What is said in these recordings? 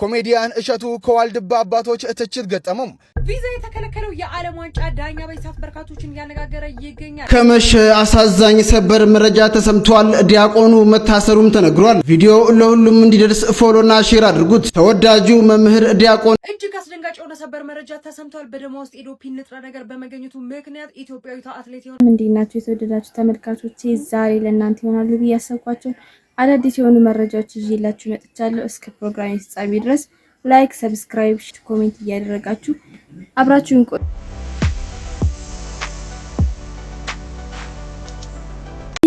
ኮሜዲያን እሸቱ ከዋልድባ አባቶች ትችት ገጠመው። ቪዛ የተከለከለው የዓለም ዋንጫ ዳኛ በዚህ ሰዓት በርካቶችን እያነጋገረ ይገኛል። ከመሸ አሳዛኝ ሰበር መረጃ ተሰምቷል። ዲያቆኑ መታሰሩም ተነግሯል። ቪዲዮ ለሁሉም እንዲደርስ follow ና share አድርጉት። ተወዳጁ መምህር ዲያቆን እጅግ አስደንጋጭ የሆነ ሰበር መረጃ ተሰምቷል። በደሟ ውስጥ የዶፒንግ ንጥረ ነገር በመገኘቱ ምክንያት ኢትዮጵያዊቷ አትሌት የሆነ እንዴት ናችሁ የተወደዳችሁ ተመልካቾቼ? ዛሬ ለእናንተ ይሆናሉ ብዬ ያሰብኳቸውን አዳዲስ የሆኑ መረጃዎች ይዤላችሁ መጥቻለሁ። እስከ ፕሮግራም ፍጻሜ ድረስ like፣ subscribe፣ comment እያደረጋችሁ አብራችሁን ቆዩ።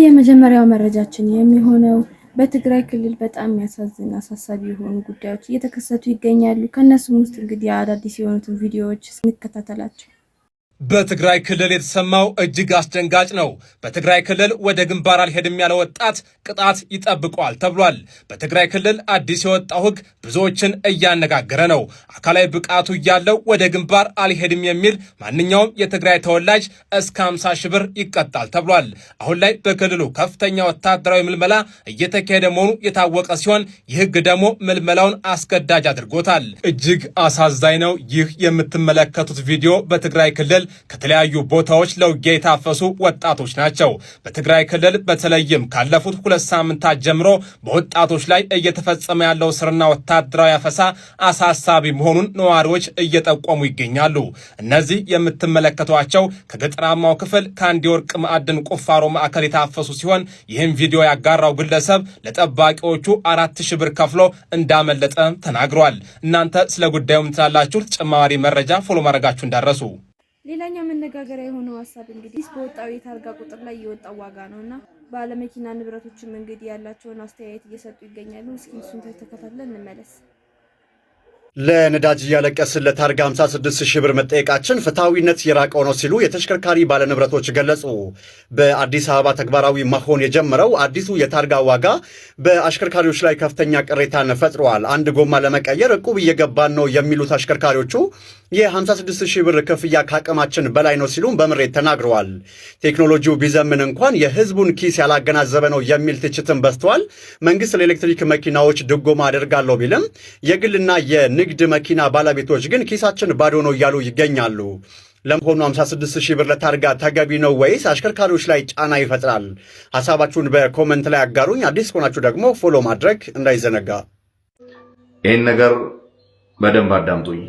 የመጀመሪያው መረጃችን የሚሆነው በትግራይ ክልል በጣም የሚያሳዝን አሳሳቢ የሆኑ ጉዳዮች እየተከሰቱ ይገኛሉ። ከእነሱም ውስጥ እንግዲህ አዳዲስ የሆኑትን ቪዲዮዎች እንከታተላቸው። በትግራይ ክልል የተሰማው እጅግ አስደንጋጭ ነው። በትግራይ ክልል ወደ ግንባር አልሄድም ያለ ወጣት ቅጣት ይጠብቀዋል ተብሏል። በትግራይ ክልል አዲስ የወጣው ሕግ ብዙዎችን እያነጋገረ ነው። አካላዊ ብቃቱ እያለው ወደ ግንባር አልሄድም የሚል ማንኛውም የትግራይ ተወላጅ እስከ 50 ሺህ ብር ይቀጣል ተብሏል። አሁን ላይ በክልሉ ከፍተኛ ወታደራዊ ምልመላ እየተካሄደ መሆኑ የታወቀ ሲሆን ይህ ሕግ ደግሞ ምልመላውን አስገዳጅ አድርጎታል። እጅግ አሳዛኝ ነው። ይህ የምትመለከቱት ቪዲዮ በትግራይ ክልል ከተለያዩ ቦታዎች ለውጊያ የታፈሱ ወጣቶች ናቸው። በትግራይ ክልል በተለይም ካለፉት 2 ሳምንታት ጀምሮ በወጣቶች ላይ እየተፈጸመ ያለው እስርና ወታደራዊ አፈሳ አሳሳቢ መሆኑን ነዋሪዎች እየጠቆሙ ይገኛሉ። እነዚህ የምትመለከቷቸው ከገጠራማው ክፍል ከአንድ የወርቅ ማዕድን ቁፋሮ ማዕከል የታፈሱ ሲሆን ይህም ቪዲዮ ያጋራው ግለሰብ ለጠባቂዎቹ 4,000 ብር ከፍሎ እንዳመለጠ ተናግሯል። እናንተ ስለ ጉዳዩ ምን ትላላችሁ? ተጨማሪ መረጃ follow ማድረጋችሁ እንዳትረሱ። ሌላኛው መነጋገሪያ የሆነው ሀሳብ እንግዲህ በወጣው የታርጋ ቁጥር ላይ የወጣው ዋጋ ነው እና ባለመኪና ንብረቶችም እንግዲህ ያላቸውን አስተያየት እየሰጡ ይገኛሉ። እስኪ እሱን ተከታትለን እንመለስ። ለነዳጅ እያለቀስን ለታርጋ 56 ሺህ ብር መጠየቃችን ፍትሐዊነት የራቀው ነው ሲሉ የተሽከርካሪ ባለንብረቶች ገለጹ። በአዲስ አበባ ተግባራዊ መሆን የጀመረው አዲሱ የታርጋ ዋጋ በአሽከርካሪዎች ላይ ከፍተኛ ቅሬታን ፈጥሯል። አንድ ጎማ ለመቀየር እቁብ እየገባን ነው የሚሉት አሽከርካሪዎቹ የ56 ሺህ ብር ክፍያ ከአቅማችን በላይ ነው ሲሉም በምሬት ተናግረዋል። ቴክኖሎጂው ቢዘምን እንኳን የህዝቡን ኪስ ያላገናዘበ ነው የሚል ትችትም በዝተዋል። መንግስት ለኤሌክትሪክ መኪናዎች ድጎማ አደርጋለሁ ቢልም የግልና የንግድ መኪና ባለቤቶች ግን ኪሳችን ባዶ ነው እያሉ ይገኛሉ። ለመሆኑ 56 ሺህ ብር ለታርጋ ተገቢ ነው ወይስ አሽከርካሪዎች ላይ ጫና ይፈጥራል? ሀሳባችሁን በ comment ላይ አጋሩኝ። አዲስ ከሆናችሁ ደግሞ follow ማድረግ እንዳይዘነጋ። ይህን ነገር በደንብ አዳምጡኝ።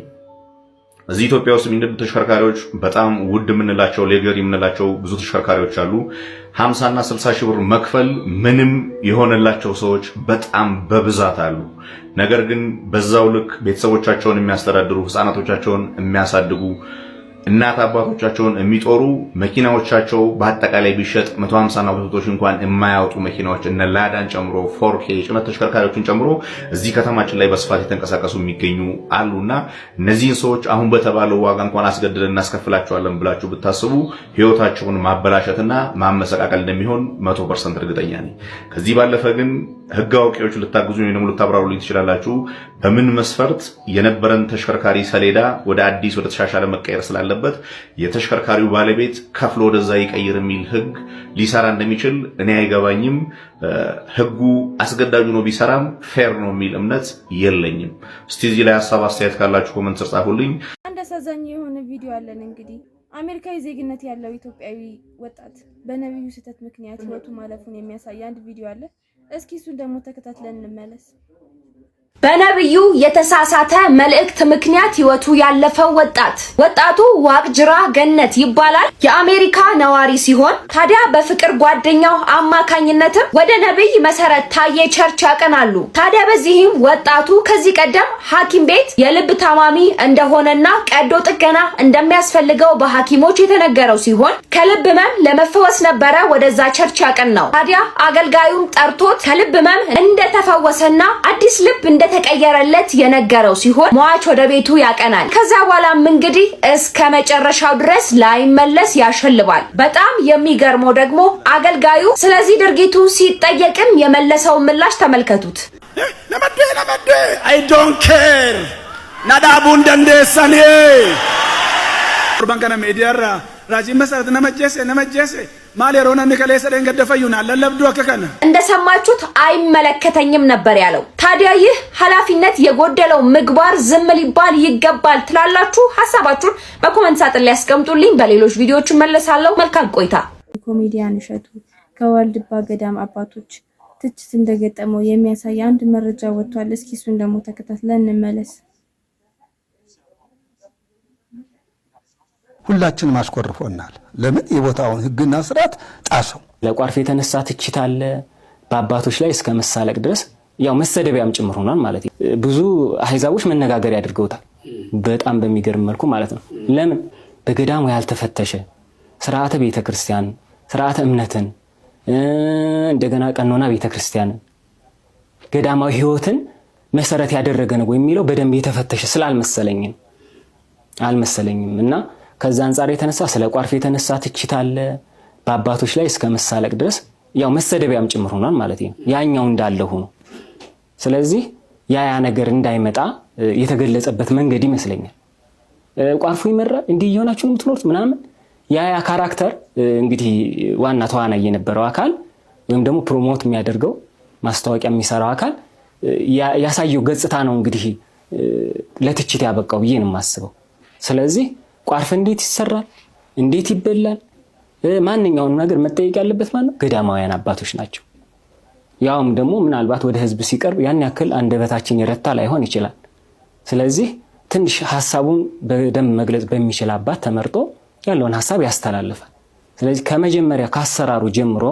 እዚህ ኢትዮጵያ ውስጥ የሚነዱ ተሽከርካሪዎች በጣም ውድ የምንላቸው luxury የምንላቸው ብዙ ተሽከርካሪዎች አሉ። 50 እና 60 ሺህ ብር መክፈል ምንም የሆነላቸው ሰዎች በጣም በብዛት አሉ። ነገር ግን በዛው ልክ ቤተሰቦቻቸውን የሚያስተዳድሩ፣ ህፃናቶቻቸውን የሚያሳድጉ፣ እናት አባቶቻቸውን የሚጦሩ፣ መኪናዎቻቸው በአጠቃላይ ቢሸጥ 150 እና 200 ሺህ እንኳን የማያወጡ መኪናዎች እነ ላዳን ጨምሮ 4K የጭነት ተሽከርካሪዎችን ጨምሮ እዚህ ከተማችን ላይ በስፋት የተንቀሳቀሱ የሚገኙ አሉና እነዚህን ሰዎች አሁን በተባለው ዋጋ እንኳን አስገድደን እናስከፍላቸዋለን ብላችሁ ብታስቡ ህይወታቸውን ማበላሸትና ማመሰቃቀል እንደሚሆን 100% እርግጠኛ ነኝ። ከዚህ ባለፈ ግን ህግ አዋቂዎች ልታግዙ ወይም ደግሞ ልታብራሩልኝ ትችላላችሁ። በምን መስፈርት የነበረን ተሽከርካሪ ሰሌዳ ወደ አዲስ ወደ ተሻሻለ መቀየር ስላለበት የተሽከርካሪው ባለቤት ከፍሎ ወደዛ ይቀይር የሚል ህግ ሊሰራ እንደሚችል እኔ አይገባኝም። ህጉ አስገዳጁ ነው ቢሰራም fair ነው የሚል እምነት የለኝም። እስቲ እዚህ ላይ ሀሳብ አስተያየት ካላችሁ comment ስር ጻፉልኝ። አንድ አሳዛኝ የሆነ ቪዲዮ አለን። እንግዲህ አሜሪካዊ ዜግነት ያለው ኢትዮጵያዊ ወጣት በነቢዩ ስህተት ምክንያት ህይወቱ ማለፉን የሚያሳይ አንድ ቪዲዮ አለ። እስኪ እሱን ደግሞ ተከታትለን እንመለስ። በነብዩ የተሳሳተ መልእክት ምክንያት ህይወቱ ያለፈው ወጣት፣ ወጣቱ ዋቅጅራ ገነት ይባላል። የአሜሪካ ነዋሪ ሲሆን ታዲያ በፍቅር ጓደኛው አማካኝነትም ወደ ነብይ መሰረት ታዬ church ያቀናሉ። ታዲያ በዚህም ወጣቱ ከዚህ ቀደም ሐኪም ቤት የልብ ታማሚ እንደሆነና ቀዶ ጥገና እንደሚያስፈልገው በሐኪሞች የተነገረው ሲሆን ከልብ ህመም ለመፈወስ ነበረ ወደዛ church ያቀናው። ታዲያ አገልጋዩም ጠርቶት ከልብ ህመም እንደተፈወሰና አዲስ ልብ እንደተቀየረለት የነገረው ሲሆን ሟች ወደ ቤቱ ያቀናል። ከዛ በኋላም እንግዲህ እስከ መጨረሻው ድረስ ላይመለስ ያሸልባል። በጣም የሚገርመው ደግሞ አገልጋዩ ስለዚህ ድርጊቱ ሲጠየቅም የመለሰውን ምላሽ ተመልከቱት። Namatti, I don't care. Na dhaabuu hin dandeessanii. Torban kana miidiyaarra Raajiin Masarat nama ajjeese, nama ajjeese. Maal yeroo namni kaleessa dheengadda fayyu naan lallabduu akka kana. እንደሰማችሁት አይመለከተኝም ነበር ያለው። ታዲያ ይህ ኃላፊነት የጎደለው ምግባር ዝም ሊባል ይገባል ትላላችሁ? ሀሳባችሁን በ comment ሳጥን ላይ ያስቀምጡልኝ። በሌሎች ቪዲዮዎች እመለሳለሁ። መልካም ቆይታ። ኮሜዲያን እሸቱ ከዋልድባ ገዳም አባቶች ትችት እንደገጠመው የሚያሳይ አንድ መረጃ ወጥቷል። እስኪ እሱን ደግሞ ተከታትለን እንመለስ። ሁላችንም አስኮርፎናል። ለምን የቦታውን ሕግና ስርዓት ጣሰው። ለቋርፍ የተነሳ ትችት አለ። በአባቶች ላይ እስከ መሳለቅ ድረስ፣ ያው መሰደቢያም ጭምር ሆኗል ማለት ነው። ብዙ አህዛቦች መነጋገሪያ አድርገውታል። በጣም በሚገርም መልኩ ማለት ነው። ለምን በገዳሙ ያልተፈተሸ ስርዓተ ቤተ ክርስቲያን፣ ስርዓተ እምነትን፣ እንደገና ቀኖና ቤተ ክርስቲያንን፣ ገዳማዊ ሕይወትን መሰረት ያደረገ ነው የሚለው በደንብ የተፈተሸ ስላልመሰለኝ አልመሰለኝም እና ከዛ አንጻር የተነሳ ስለ ቋርፍ የተነሳ ትችት አለ። በአባቶች ላይ እስከ መሳለቅ ድረስ፣ ያው መሰደቢያም ጭምር ሆኗል ማለት ነው። ያኛው እንዳለ ሆኖ፣ ስለዚህ ያ ያ ነገር እንዳይመጣ የተገለጸበት መንገድ ይመስለኛል። ቋርፉ ይመራል፣ እንዲህ እየሆናችሁ ነው የምትኖሩት ምናምን፣ ያ ያ character እንግዲህ ዋና ተዋናይ የነበረው አካል ወይም ደግሞ promote የሚያደርገው፣ ማስታወቂያ የሚሰራው አካል ያሳየው ገጽታ ነው እንግዲህ ለትችት ያበቃው ብዬ ነው የማስበው። ስለዚህ ቋርፍ እንዴት ይሰራል፣ እንዴት ይበላል፣ ማንኛውንም ነገር መጠየቅ ያለበት ማለት ነው ገዳማውያን አባቶች ናቸው። ያውም ደግሞ ምናልባት ወደ ህዝብ ሲቀርብ ያን ያክል አንደበታችን የረታ ላይሆን ይችላል። ስለዚህ ትንሽ ሀሳቡን በደንብ መግለጽ በሚችል አባት ተመርጦ ያለውን ሀሳብ ያስተላልፋል። ስለዚህ ከመጀመሪያ ከአሰራሩ ጀምሮ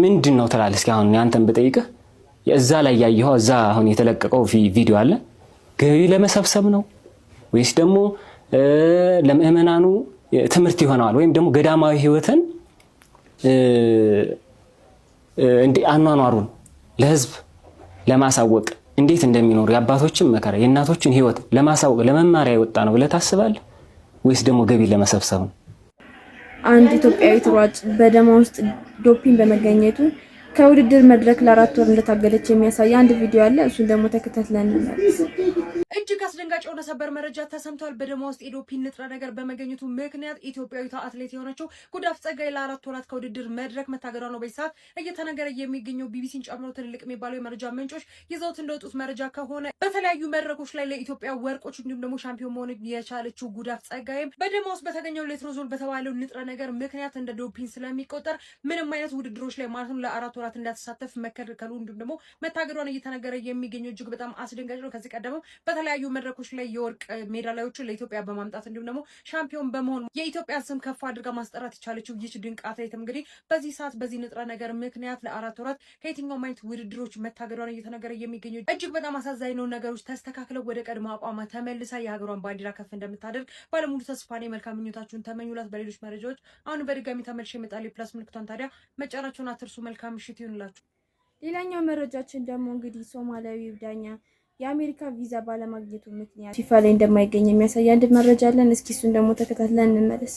ምንድን ነው ትላለህ? እስኪ አሁን ያንተን ብጠይቅህ፣ እዛ ላይ ያየኸው፣ እዛ አሁን የተለቀቀው ቪዲዮ አለ፣ ገቢ ለመሰብሰብ ነው ወይስ ደግሞ ለምእመናኑ ትምህርት ይሆነዋል ወይም ደግሞ ገዳማዊ ህይወትን አኗኗሩን ለህዝብ ለማሳወቅ፣ እንዴት እንደሚኖሩ፣ የአባቶችን መከራ፣ የእናቶችን ህይወት ለማሳወቅ፣ ለመማሪያ የወጣ ነው ብለህ ታስባለህ ወይስ ደግሞ ገቢ ለመሰብሰብ ነው? አንድ ኢትዮጵያዊት ሯጭ በደሟ ውስጥ ዶፒንግ በመገኘቱ ከውድድር መድረክ ለ4 ወር እንደታገደች የሚያሳይ አንድ ቪዲዮ አለ። እሱን ደግሞ ተከታትለን እንመለስ። እጅግ አስደንጋጭ የሆነ ሰበር መረጃ ተሰምቷል። በደሟ ውስጥ የዶፒንግ ንጥረ ነገር በመገኘቱ ምክንያት ኢትዮጵያዊቷ አትሌት የሆነችው ጉዳፍ ጸጋይ ለ4 ወራት ከውድድር መድረክ መታገዷ ነው በዚህ ሰዓት እየተነገረ የሚገኘው። ቢቢሲን ጨምሮ ትልልቅ የሚባሉ የመረጃ ምንጮች ይዘውት እንደወጡት መረጃ ከሆነ በተለያዩ መድረኮች ላይ ለኢትዮጵያ ወርቆች እንዲሁም ደግሞ ሻምፒዮን መሆን የቻለችው ጉዳፍ ጸጋይም በደሟ ውስጥ በተገኘው letrozole በተባለው ንጥረ ነገር ምክንያት እንደ ዶፒንግ ስለሚቆጠር ምንም አይነት ውድድሮች ላይ ማለት ነው ለ4 ወራት እንዳትሳተፍ መከልከሉ እንዲሁም ደግሞ መታገዷን እየተነገረ የሚገኘው እጅግ በጣም አስደንጋጭ ነው። ከዚህ ቀደምም በተለያዩ መድረኮች ላይ የወርቅ ሜዳሊያዎችን ለኢትዮጵያ በማምጣት እንዲሁም ደግሞ ሻምፒዮን በመሆን የኢትዮጵያን ስም ከፍ አድርጋ ማስጠራት የቻለችው ይች ድንቅ አትሌትም እንግዲህ በዚህ ሰዓት በዚህ ንጥረ ነገር ምክንያት ለ4 ወራት ከየትኛውም አይነት ውድድሮች መታገዷን እየተነገረ የሚገኘው እጅግ በጣም አሳዛኝ ነው። ነገሮች ተስተካክለው ወደ ቀድሞ አቋሟ ተመልሳ የሀገሯን ባንዲራ ከፍ እንደምታደርግ ባለሙሉ ተስፋ ነኝ። መልካም ምኞታችሁን ተመኙላት። በሌሎች መረጃዎች አሁን በድጋሚ ተመልሼ እመጣለሁ። የ plus ምልክቷን ታዲያ መጫናችሁን አትርሱ። መልካም ምሽት ይሁንላችሁ። ሌላኛው መረጃችን ደግሞ እንግዲህ ሶማሊያዊው ዳኛ የአሜሪካ ቪዛ ባለማግኘቱ ምክንያት ፊፋ ላይ እንደማይገኝ የሚያሳይ አንድ መረጃ አለን። እስኪ እሱን ደግሞ ተከታትለን እንመለስ።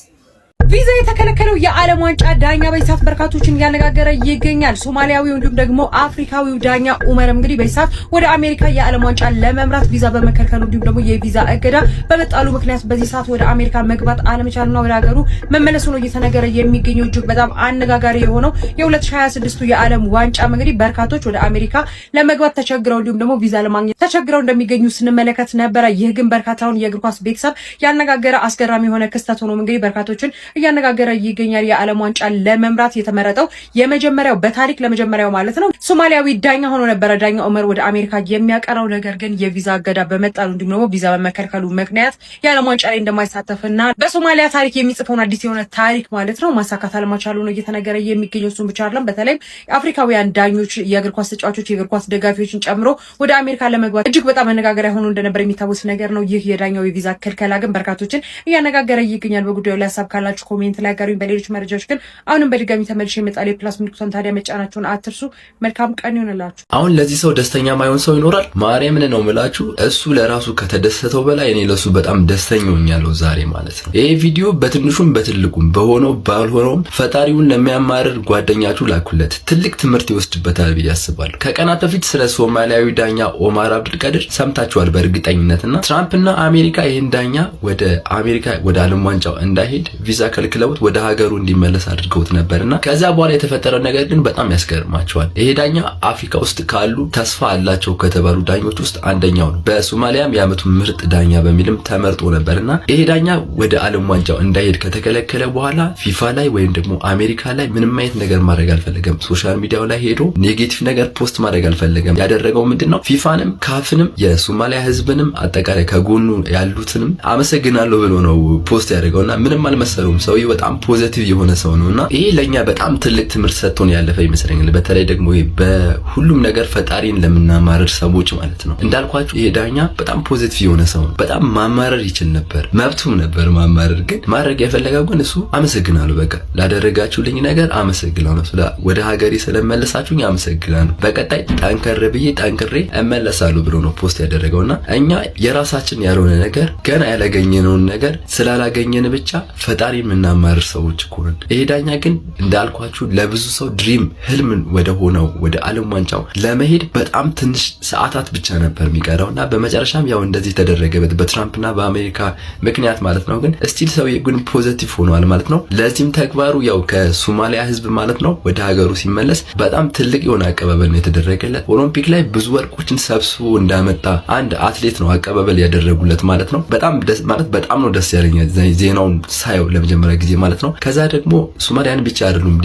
ቪዛ የተከለከለው የዓለም ዋንጫ ዳኛ በዚህ ሰዓት በርካቶችን እያነጋገረ ይገኛል። ሶማሊያዊው እንዲሁም ደግሞ አፍሪካዊው ዳኛ ኡመር እንግዲህ በዚህ ሰዓት ወደ አሜሪካ የዓለም ዋንጫ ለመምራት ቪዛ በመከልከሉ እንዲሁም ደግሞ የቪዛ እገዳ በመጣሉ ምክንያት በዚህ ሰዓት ወደ አሜሪካ መግባት አለመቻሉና ወደ ሀገሩ መመለሱ ነው እየተነገረ የሚገኘው። እጅግ በጣም አነጋጋሪ የሆነው የ2026ቱ የዓለም ዋንጫ እንግዲህ በርካቶች ወደ አሜሪካ ለመግባት ተቸግረው እንዲሁም ደግሞ ቪዛ ለማግኘት ተቸግረው እንደሚገኙ ስንመለከት ነበረ። ይህ ግን በርካታውን የእግር ኳስ ቤተሰብ ያነጋገረ አስገራሚ የሆነ ክስተት ሆኖ እንግዲህ በርካቶችን እያነጋገረ ይገኛል። የዓለም ዋንጫ ለመምራት የተመረጠው የመጀመሪያው፣ በታሪክ ለመጀመሪያው ማለት ነው፣ ሶማሊያዊ ዳኛ ሆኖ ነበረ ዳኛ ኦመር ወደ አሜሪካ የሚያቀናው። ነገር ግን የቪዛ እገዳ በመጣሉ እንዲሁም ደግሞ ቪዛ በመከልከሉ ምክንያት የዓለም ዋንጫ ላይ እንደማይሳተፍና በሶማሊያ ታሪክ የሚጽፈውን አዲስ የሆነ ታሪክ ማለት ነው ማሳካት አለመቻሉ ነው እየተነገረ የሚገኘው። እሱን ብቻ አይደለም፣ በተለይም አፍሪካውያን ዳኞች፣ የእግር ኳስ ተጫዋቾች፣ የእግር ኳስ ደጋፊዎችን ጨምሮ ወደ አሜሪካ ለመግባት እጅግ በጣም መነጋገሪያ ሆኖ እንደነበር የሚታወስ ነገር ነው። ይህ የዳኛው የቪዛ ክልከላ ግን በርካቶችን እያነጋገረ ይገኛል። በጉዳዩ ላይ ሀሳብ ካላችሁ Comment ላይ አጋሩኝ። በሌሎች መረጃዎች ግን አሁንም በድጋሚ ተመልሼ እመጣለሁ። የ plus ምልክቷን ታዲያ መጫናችሁን አትርሱ። መልካም ቀን ይሆንላችሁ። አሁን ለዚህ ሰው ደስተኛ ማይሆን ሰው ይኖራል? ማርያምን ነው ምላችሁ። እሱ ለራሱ ከተደሰተው በላይ እኔ ለሱ በጣም ደስተኛ ሆኛለሁ ዛሬ ማለት ነው። ይሄ ቪዲዮ በትንሹም በትልቁም በሆነው ባልሆነውም ፈጣሪውን ለሚያማርር ጓደኛችሁ ላኩለት። ትልቅ ትምህርት ይወስድበታል ብዬ አስባለሁ። ከቀናት በፊት ስለ ሶማሊያዊ ዳኛ ኦማር አብዱልቀድር ሰምታችኋል በእርግጠኝነትና ትራምፕና አሜሪካ ይህን ዳኛ ወደ አሜሪካ ወደ ዓለም ዋንጫው እንዳይሄድ ቪዛ ከልክለውት ወደ ሀገሩ እንዲመለስ አድርገውት ነበርና ከዚያ በኋላ የተፈጠረው ነገር ግን በጣም ያስገርማችኋል። ይሄ ዳኛ አፍሪካ ውስጥ ካሉ ተስፋ አላቸው ከተባሉ ዳኞች ውስጥ አንደኛው ነው። በሶማሊያም የዓመቱ ምርጥ ዳኛ በሚልም ተመርጦ ነበርና ይሄ ዳኛ ወደ ዓለም ዋንጫው እንዳይሄድ ከተከለከለ በኋላ ፊፋ ላይ ወይም ደግሞ አሜሪካ ላይ ምንም አይነት ነገር ማድረግ አልፈለገም። Social media ው ላይ ሄዶ negative ነገር post ማድረግ አልፈለገም። ያደረገው ምንድን ነው? ፊፋንም ካፍንም የሶማሊያ ሕዝብንም አጠቃላይ ከጎኑ ያሉትንም አመሰግናለሁ ብሎ ነው post ያደረገውና ምንም አልመሰለውም። ሰውዬው በጣም positive የሆነ ሰው ነውና ይሄ ለኛ በጣም ትልቅ ትምህርት ሰጥቶን ያለፈ ይመስለኛል። በተለይ ደግሞ ይሄ በሁሉም ነገር ፈጣሪን ለምናማርር ሰዎች ማለት ነው። እንዳልኳችሁ ይሄ ዳኛ በጣም positive የሆነ ሰው ነው። በጣም ማማረር ይችል ነበር፣ መብቱም ነበር ማማረር። ግን ማድረግ የፈለገው ግን እሱ አመሰግናለሁ፣ በቃ ላደረጋችሁልኝ ነገር አመሰግናለሁ፣ ወደ ሀገሬ ስለመለሳችሁኝ አመሰግናለሁ፣ በቀጣይ ጠንከር ብዬ ጠንክሬ እመለሳለሁ ብሎ ነው post ያደረገውና እኛ የራሳችን ያልሆነ ነገር ገና ያላገኘነውን ነገር ስላላገኘን ብቻ ፈጣሪ የምናማርር ሰዎች እኮ ነን። ይሄ ዳኛ ግን እንዳልኳችሁ ለብዙ ሰው dream ህልምን ወደ ሆነው ወደ ዓለም ዋንጫው ለመሄድ በጣም ትንሽ ሰዓታት ብቻ ነበር የሚቀረው እና በመጨረሻም ያው እንደዚህ ተደረገበት በትራምፕና በአሜሪካ ምክንያት ማለት ነው። ግን still ሰውዬ ግን positive ሆኗል ማለት ነው። ለዚህም ተግባሩ ያው ከሶማሊያ ህዝብ ማለት ነው ወደ ሀገሩ ሲመለስ በጣም ትልቅ የሆነ አቀባበል ነው የተደረገለት። ኦሎምፒክ ላይ ብዙ ወርቆችን ሰብስቦ እንዳመጣ አንድ አትሌት ነው አቀባበል ያደረጉለት ማለት ነው። በጣም ደስ ማለት በጣም ነው ደስ ያለኝ ዜናውን ሳየው ለመጀመሪያ ጊዜ ማለት ነው። ከዛ ደግሞ ሶማሊያን ብቻ አይደሉም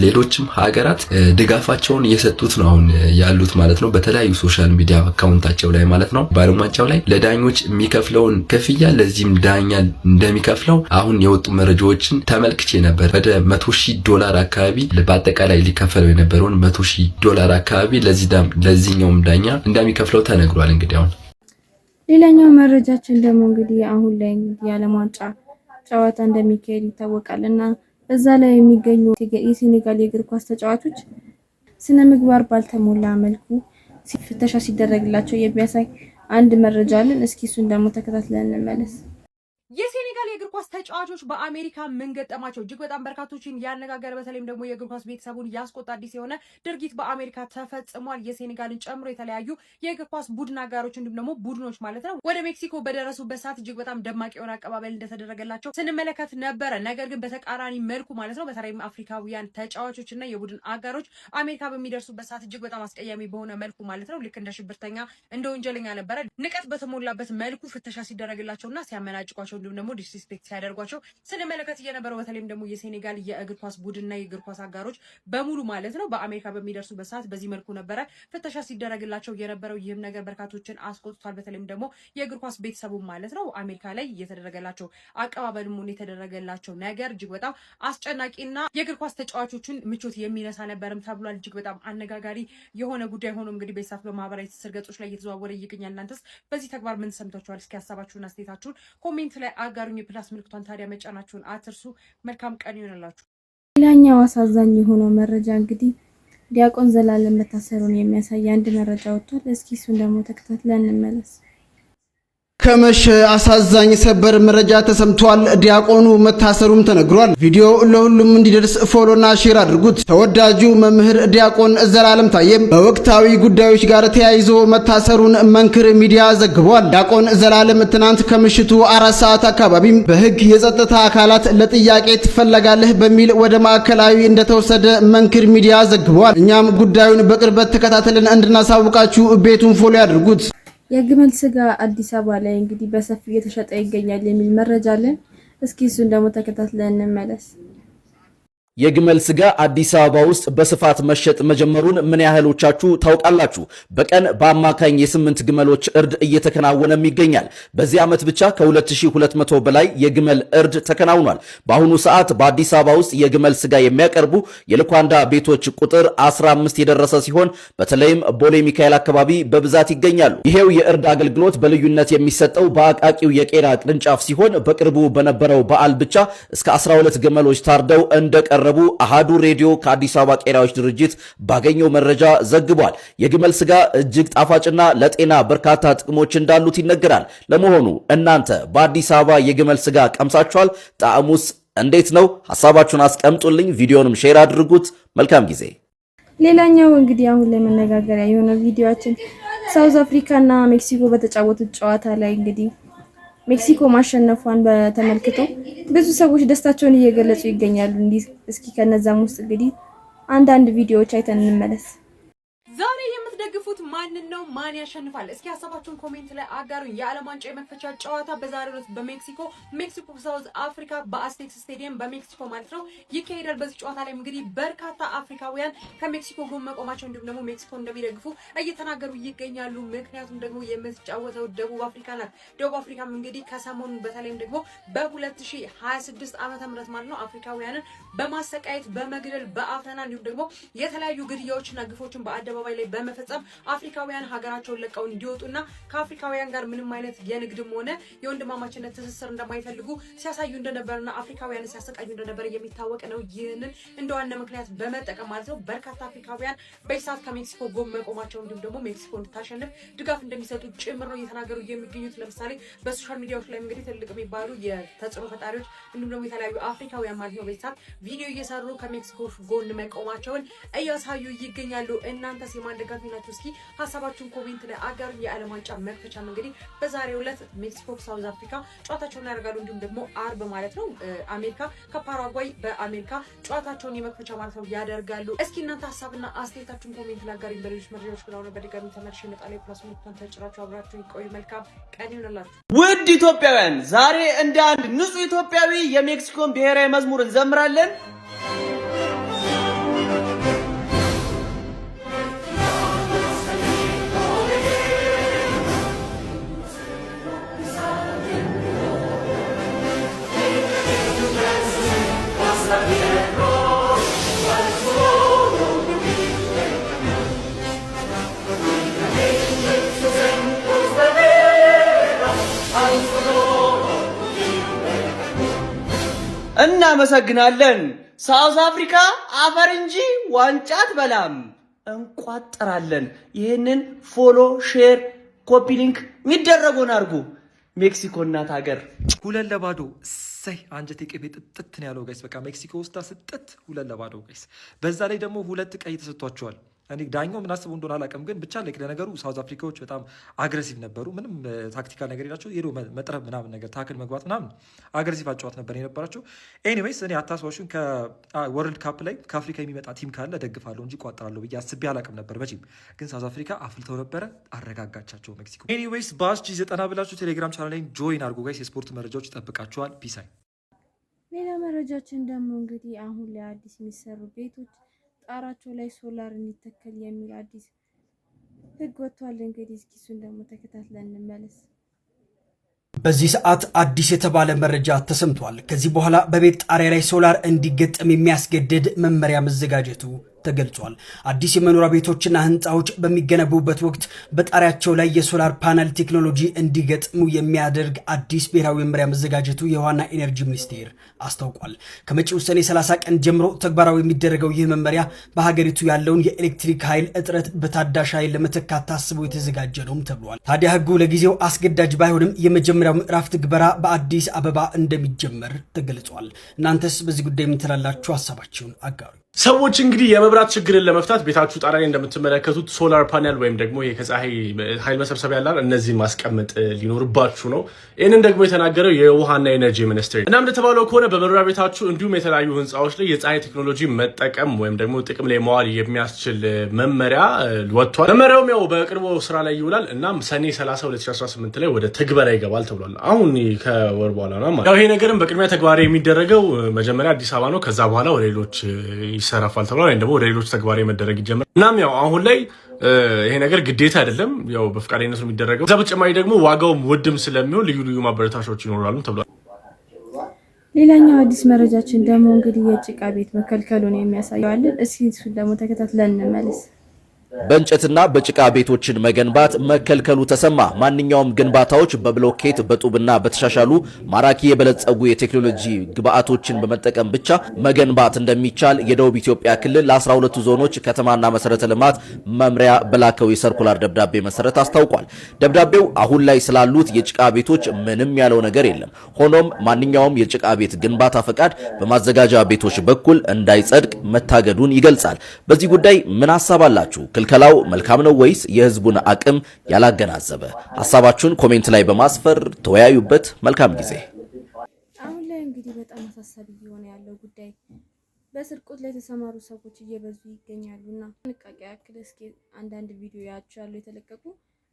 ሌሎችም ሀገራት ድጋፋቸውን እየሰጡት ነው አሁን ያሉት ማለት ነው። በተለያዩ social media account ኣቸው ላይ ማለት ነው። በዓለም ዋንጫው ላይ ለዳኞች የሚከፍለውን ክፍያ ለዚህም ዳኛ እንደሚከፍለው አሁን የወጡ መረጃዎችን ተመልክቼ ነበር። ወደ $100,000 አካባቢ በአጠቃላይ ሊከፈለው የነበረውን $100,000 አካባቢ ለዚህኛውም ዳኛ እንደሚከፍለው ተነግሯል። እንግዲህ አሁን ሌላኛው መረጃችን ደግሞ እንግዲህ አሁን ላይ እንግዲህ የዓለም ዋንጫ ጨዋታ እንደሚካሄድ ይታወቃል እና በዛ ላይ የሚገኙ የሴኔጋል የእግር ኳስ ተጫዋቾች ስነ ምግባር ባልተሞላ መልኩ ፍተሻ ሲደረግላቸው የሚያሳይ አንድ መረጃ አለን። እስኪ እሱን ደግሞ ተከታትለን እንመለስ። የሴኔጋል የእግር ኳስ ተጫዋቾች በአሜሪካ ምን ገጠማቸው? እጅግ በጣም በርካቶችን ያነጋገረ በተለይም ደግሞ የእግር ኳስ ቤተሰቡን ያስቆጣ አዲስ የሆነ ድርጊት በአሜሪካ ተፈጽሟል። የሴኔጋልን ጨምሮ የተለያዩ የእግር ኳስ ቡድን አጋሮች እንዲሁም ደግሞ ቡድኖች ማለት ነው ወደ ሜክሲኮ በደረሱበት ሰዓት እጅግ በጣም ደማቅ የሆነ አቀባበል እንደተደረገላቸው ስንመለከት ነበረ። ነገር ግን በተቃራኒ መልኩ ማለት ነው በተለይም አፍሪካውያን ተጫዋቾች እና የቡድን አጋሮች አሜሪካ በሚደርሱበት ሰዓት እጅግ በጣም አስቀያሚ በሆነ መልኩ ማለት ነው ልክ እንደ ሽብርተኛ እንደ ወንጀለኛ ነበረ ንቀት በተሞላበት መልኩ ፍተሻ ሲደረግላቸውና ሲያመናጭቋቸው እንዲሁም ደግሞ disrespect ሲያደርጓቸው ስንመለከት እየነበረው በተለይም ደግሞ የሴኔጋል የእግር ኳስ ቡድንና የእግር ኳስ አጋሮች በሙሉ ማለት ነው በአሜሪካ በሚደርሱበት ሰዓት በዚህ መልኩ ነበረ ፍተሻ ሲደረግላቸው የነበረው። ይህም ነገር በርካቶችን አስቆጥቷል። በተለይም ደግሞ የእግር ኳስ ቤተሰቡ ማለት ነው አሜሪካ ላይ እየተደረገላቸው አቀባበልም ሆነ የተደረገላቸው ነገር እጅግ በጣም አስጨናቂና የእግር ኳስ ተጫዋቾችን ምቾት የሚነሳ ነበርም ተብሏል። እጅግ በጣም አነጋጋሪ የሆነ ጉዳይ ሆኖ እንግዲህ በሰዓት በማህበራዊ ትስስር ገጾች ላይ እየተዘዋወረ ይገኛል። እናንተስ በዚህ ተግባር ምን ሰምታችኋል? እስኪ ሀሳባችሁን አስተያየታችሁን comment ላይ አጋሩኝ። የ plus ምልክቷን ታዲያ መጫናችሁን አትርሱ። መልካም ቀን ይሆንላችሁ። ሌላኛው አሳዛኝ የሆነው መረጃ እንግዲህ ዲያቆን ዘላለም መታሰሩን የሚያሳይ አንድ መረጃ ወጥቷል። እስኪ እሱን ደግሞ ተከታትለን እንመለስ። ከመሸ አሳዛኝ ሰበር መረጃ ተሰምቷል። ዲያቆኑ መታሰሩም ተነግሯል። ቪዲዮ ለሁሉም እንዲደርስ follow ና share አድርጉት። ተወዳጁ መምህር ዲያቆን ዘላለም ታየም በወቅታዊ ጉዳዮች ጋር ተያይዞ መታሰሩን መንክር ሚዲያ ዘግቧል። ዲያቆን ዘላለም ትናንት ከምሽቱ 4 ሰዓት አካባቢም በሕግ የጸጥታ አካላት ለጥያቄ ትፈለጋለህ በሚል ወደ ማዕከላዊ እንደተወሰደ መንክር ሚዲያ ዘግቧል። እኛም ጉዳዩን በቅርበት ተከታትለን እንድናሳውቃችሁ ቤቱን follow ያድርጉት። የግመል ስጋ አዲስ አበባ ላይ እንግዲህ በሰፊው እየተሸጠ ይገኛል የሚል መረጃ አለን። እስኪ እሱን ደግሞ ተከታትለን እንመለስ። የግመል ስጋ አዲስ አበባ ውስጥ በስፋት መሸጥ መጀመሩን ምን ያህሎቻችሁ ታውቃላችሁ? በቀን በአማካኝ የ8 ግመሎች እርድ እየተከናወነም ይገኛል። በዚህ ዓመት ብቻ ከ2200 በላይ የግመል እርድ ተከናውኗል። በአሁኑ ሰዓት በአዲስ አበባ ውስጥ የግመል ስጋ የሚያቀርቡ የልኳንዳ ቤቶች ቁጥር 15 የደረሰ ሲሆን በተለይም ቦሌ ሚካኤል አካባቢ በብዛት ይገኛሉ። ይሄው የእርድ አገልግሎት በልዩነት የሚሰጠው በአቃቂው የቄራ ቅርንጫፍ ሲሆን በቅርቡ በነበረው በዓል ብቻ እስከ 12 ግመሎች ታርደው እንደቀረቡ አሃዱ ሬዲዮ ከአዲስ አበባ ቄራዎች ድርጅት ባገኘው መረጃ ዘግቧል። የግመል ስጋ እጅግ ጣፋጭና ለጤና በርካታ ጥቅሞች እንዳሉት ይነገራል። ለመሆኑ እናንተ በአዲስ አበባ የግመል ስጋ ቀምሳችኋል? ጣዕሙስ እንዴት ነው? ሐሳባችሁን አስቀምጡልኝ። ቪዲዮንም share አድርጉት። መልካም ጊዜ። ሌላኛው እንግዲህ አሁን ላይ መነጋገሪያ የሆነው ቪዲዮአችን ሳውዝ አፍሪካ እና ሜክሲኮ በተጫወቱት ጨዋታ ላይ እንግዲህ ሜክሲኮ ማሸነፏን በተመልክቶ ብዙ ሰዎች ደስታቸውን እየገለጹ ይገኛሉ። እንዲህ እስኪ ከነዛም ውስጥ እንግዲህ አንዳንድ ቪዲዮዎች አይተን እንመለስ። ዛሬ የምትደግፉት ማንን ነው? ማን ያሸንፋል? እስኪ ሀሳባችሁን comment ላይ አጋሩኝ። የዓለም ዋንጫ የመክፈቻ ጨዋታ በዛሬው ዕለት በሜክሲኮ፣ ሜክሲኮ ሳውዝ አፍሪካ በአስቴክስ ስቴዲየም በሜክሲኮ ማለት ነው ይካሄዳል። በዚህ ጨዋታ ላይ እንግዲህ በርካታ አፍሪካውያን ከሜክሲኮ ጎን መቆማቸው እንዲሁም ደግሞ ሜክሲኮ እንደሚደግፉ እየተናገሩ ይገኛሉ። ምክንያቱም ደግሞ የምትጫወተው ደቡብ አፍሪካ ናት። ደቡብ አፍሪካም እንግዲህ ከሰሞኑ በተለይም ደግሞ በ2026 ዓ.ም ማለት ነው አፍሪካውያንን በማሰቃየት፣ በመግደል፣ በአፈና እንዲሁም ደግሞ የተለያዩ ግድያዎችና ግፎችን በአደባባይ ላይ በመፈጸም አፍሪካውያን ሀገራቸውን ለቀው እንዲወጡና ከአፍሪካውያን ጋር ምንም አይነት የንግድም ሆነ የወንድማማችነት ትስስር እንደማይፈልጉ ሲያሳዩ እንደነበርና አፍሪካውያን ሲያሰቃዩ እንደነበረ የሚታወቅ ነው። ይህንን እንደ ዋና ምክንያት በመጠቀም ማለት ነው በርካታ አፍሪካውያን በዚህ ሰዓት ከሜክሲኮ ጎን መቆማቸው እንዲሁም ደግሞ ሜክሲኮ እንድታሸንፍ ድጋፍ እንደሚሰጡ ጭምር ነው እየተናገሩ የሚገኙት። ለምሳሌ በ social media ዎች ላይ እንግዲህ ትልቅ የሚባሉ የተጽዕኖ ፈጣሪዎች እንዲሁም ደግሞ የተለያዩ አፍሪካውያን ማለት ነው በዚህ ሰዓት ቪዲዮ እየሰሩ ከሜክሲኮ ጎን መቆማቸውን እያሳዩ ይገኛሉ። እናንተስ የማን ደጋፊ ናችሁ? እስኪ ሀሳባችሁን comment ላይ አጋሩኝ። የዓለም ዋንጫ መክፈቻም እንግዲህ በዛሬው ዕለት ሜክሲኮ ሳውዝ አፍሪካ ጨዋታቸውን ያደርጋሉ። እንዲሁም ደግሞ አርብ ማለት ነው አሜሪካ ከፓራጓይ በአሜሪካ ጨዋታቸውን የመክፈቻ ማለት ነው ያደርጋሉ። እስኪ እናንተ ሀሳብና አስተያየታችሁን comment ላይ አጋሩኝ። በሌሎች መረጃዎች ግን አሁን በድጋሚ ተመልሼ እመጣለሁ። የ plus ምልክቱን ተጭናችሁ አብራችሁ ቆዩ። መልካም ቀን ይሁንላችሁ። ውድ ኢትዮጵያውያን፣ ዛሬ እንደ አንድ ንጹህ ኢትዮጵያዊ የሜክሲኮን ብሔራዊ መዝሙር እንዘምራለን። እናመሰግናለን። ሳውዝ አፍሪካ አፈር እንጂ ዋንጫ አትበላም። እንቋጥራለን። ይህንን follow፣ share፣ copy link የሚደረገውን አድርጉ። ሜክሲኮ እናት ሀገር። 2-0። እሰይ፣ አንጀቴ ቅቤ ጥጥት ነው ያለው guys። በቃ ሜክሲኮ ውስጥ ስጥት 2-0 guys። በዛ ላይ ደግሞ ሁለት ቀይ ተሰጥቷቸዋል። እኔ ዳኛው ምን አስበው እንደሆነ አላውቅም፣ ግን ብቻ like ለነገሩ ሳውዝ አፍሪካዎች በጣም aggressive ነበሩ። ምንም tactical ነገር የላቸው፣ ሄዶ መጥረብ ምናምን ነገር፣ tackle መግባት ምናምን፣ aggressive አጨዋወት ነበር የነበራቸው። Anyways፣ እኔ አታስዋሹን ከ World Cup ላይ ከአፍሪካ የሚመጣ team ካለ ደግፋለሁ እንጂ ቋጥራለሁ ብዬ አስቤ አላውቅም ነበር መቼም። ግን ሳውዝ አፍሪካ አፍልተው ነበረ፣ አረጋጋቻቸው ሜክሲኮ። Anyways፣ ባስ ጂ 90 ብላችሁ ቴሌግራም ቻናል ላይ join አድርጉ guys። የስፖርት መረጃዎች ይጠብቃችኋል። Peace። ሌላ መረጃችን ደግሞ እንግዲህ አሁን ላይ አዲስ የሚሰሩ ቤቶች ጣራቸው ላይ ሶላር እንዲተከል የሚል አዲስ ህግ ወጥቷል። እንግዲህ እስኪ እሱን ደግሞ ተከታትለን እንመለስ። በዚህ ሰዓት አዲስ የተባለ መረጃ ተሰምቷል። ከዚህ በኋላ በቤት ጣሪያ ላይ ሶላር እንዲገጠም የሚያስገድድ መመሪያ መዘጋጀቱ ተገልጿል። አዲስ የመኖሪያ ቤቶችና ህንፃዎች በሚገነቡበት ወቅት በጣሪያቸው ላይ የ solar panel ቴክኖሎጂ እንዲገጥሙ የሚያደርግ አዲስ ብሔራዊ መመሪያ መዘጋጀቱ የውሃና ኢነርጂ ሚኒስቴር አስታውቋል። ከመጪው ሰኔ 30 ቀን ጀምሮ ተግባራዊ የሚደረገው ይህ መመሪያ በሀገሪቱ ያለውን የኤሌክትሪክ ኃይል እጥረት በታዳሽ ኃይል ለመተካት ታስቦ የተዘጋጀ ነውም ተብሏል። ታዲያ ህጉ ለጊዜው አስገዳጅ ባይሆንም የመጀመሪያው ምዕራፍ ትግበራ በአዲስ አበባ እንደሚጀመር ተገልጿል። እናንተስ በዚህ ጉዳይ ምን ትላላችሁ? ሀሳባችሁን አጋሩ። ሰዎች እንግዲህ የመብራት ችግርን ለመፍታት ቤታችሁ ጣሪያ ላይ እንደምትመለከቱት solar panel ወይም ደግሞ ይሄ ከፀሐይ ኃይል መሰብሰብ ያላል እነዚህን ማስቀመጥ ሊኖርባችሁ ነው። ይህንን ደግሞ የተናገረው የውሃና ኤነርጂ ሚኒስቴር። እናም እንደተባለው ከሆነ በመኖሪያ ቤታችሁ እንዲሁም የተለያዩ ህንፃዎች ላይ የፀሐይ ቴክኖሎጂ መጠቀም ወይም ደግሞ ጥቅም ላይ መዋል የሚያስችል መመሪያ ወጥቷል። መመሪያውም ያው በቅርቡ ስራ ላይ ይውላል። እናም ሰኔ 30 2018 ላይ ወደ ትግበራ ይገባል ተብሏል። አሁን ከወር በኋላ ነው። ያው ይሄ ነገርም በቅድሚያ ተግባራዊ የሚደረገው መጀመሪያ አዲስ አበባ ነው። ከዛ በኋላ ወደ ሌሎች ይሰራፋል ተብሏል። ወይም ደግሞ ወደ ሌሎች ተግባራዊ መደረግ ይጀምራል። እናም ያው አሁን ላይ ይሄ ነገር ግዴታ አይደለም፣ ያው በፈቃደኝነት ነው የሚደረገው። ከዛ በተጨማሪ ደግሞ ዋጋውም ውድም ስለሚሆን ልዩ ልዩ ማበረታቻዎች ይኖራሉ ተብሏል። ሌላኛው አዲስ መረጃችን ደግሞ እንግዲህ የጭቃ ቤት መከልከሉን የሚያሳየዋለን። እስኪ እሱን ደግሞ ተከታትለን እንመለስ። በእንጨትና በጭቃ ቤቶችን መገንባት መከልከሉ ተሰማ። ማንኛውም ግንባታዎች በብሎኬት፣ በጡብና በተሻሻሉ ማራኪ የበለጸጉ የቴክኖሎጂ ግብዓቶችን በመጠቀም ብቻ መገንባት እንደሚቻል የደቡብ ኢትዮጵያ ክልል ለ12ቱ ዞኖች ከተማና መሰረተ ልማት መምሪያ በላከው የ circular ደብዳቤ መሰረት አስታውቋል። ደብዳቤው አሁን ላይ ስላሉት የጭቃ ቤቶች ምንም ያለው ነገር የለም። ሆኖም ማንኛውም የጭቃ ቤት ግንባታ ፈቃድ በማዘጋጃ ቤቶች በኩል እንዳይጸድቅ መታገዱን ይገልጻል። በዚህ ጉዳይ ምን ሀሳብ አላችሁ? ክልከላው መልካም ነው ወይስ የህዝቡን አቅም ያላገናዘበ? ሀሳባችሁን comment ላይ በማስፈር ተወያዩበት። መልካም ጊዜ። አሁን ላይ እንግዲህ በጣም አሳሳቢ እየሆነ ያለው ጉዳይ በስርቆት ላይ የተሰማሩ ሰዎች እየበዙ ይገኛሉ እና ጥንቃቄ ያክል እስኪ አንዳንድ ቪዲዮ ያቸው ያሉ የተለቀቁ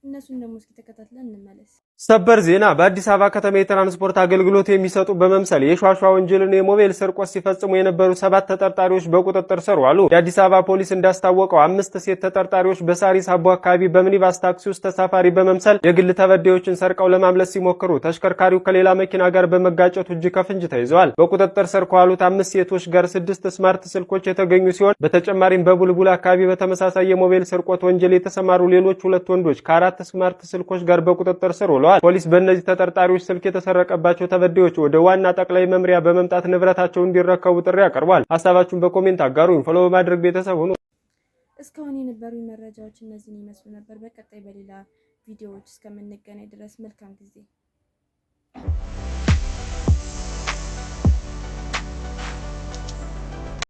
እነሱን ደግሞ እስኪ ተከታትለን እንመለስ። ሰበር ዜና! በአዲስ አበባ ከተማ የትራንስፖርት አገልግሎት የሚሰጡ በመምሰል የሿሿ ወንጀልን የሞባይል ስርቆት ሲፈጽሙ የነበሩ ሰባት ተጠርጣሪዎች በቁጥጥር ስር ዋሉ። የአዲስ አበባ ፖሊስ እንዳስታወቀው አምስት ሴት ተጠርጣሪዎች በሳሪስ አቦ አካባቢ በሚኒባስ ታክሲ ውስጥ ተሳፋሪ በመምሰል የግል ተበዳዮችን ሰርቀው ለማምለጥ ሲሞክሩ ተሽከርካሪው ከሌላ መኪና ጋር በመጋጨቱ እጅ ከፍንጅ ተይዘዋል። በቁጥጥር ስር ከዋሉት አምስት ሴቶች ጋር ስድስት smart ስልኮች የተገኙ ሲሆን፣ በተጨማሪም በቡልቡላ አካባቢ በተመሳሳይ የሞባይል ስርቆት ወንጀል የተሰማሩ ሌሎች ሁለት ወንዶች ከአራት smart ስልኮች ጋር በቁጥጥር ስር ውለዋል። ፖሊስ በእነዚህ ተጠርጣሪዎች ስልክ የተሰረቀባቸው ተበዳዮች ወደ ዋና ጠቅላይ መምሪያ በመምጣት ንብረታቸውን እንዲረከቡ ጥሪ አቅርቧል። ሀሳባችሁን በ comment አጋሩኝ። Follow በማድረግ ቤተሰብ ሁኑ። እስካሁን የነበሩ መረጃዎች እነዚህን ይመስሉ ነበር። በቀጣይ በሌላ ቪዲዮዎች እስከምንገናኝ ድረስ መልካም ጊዜ።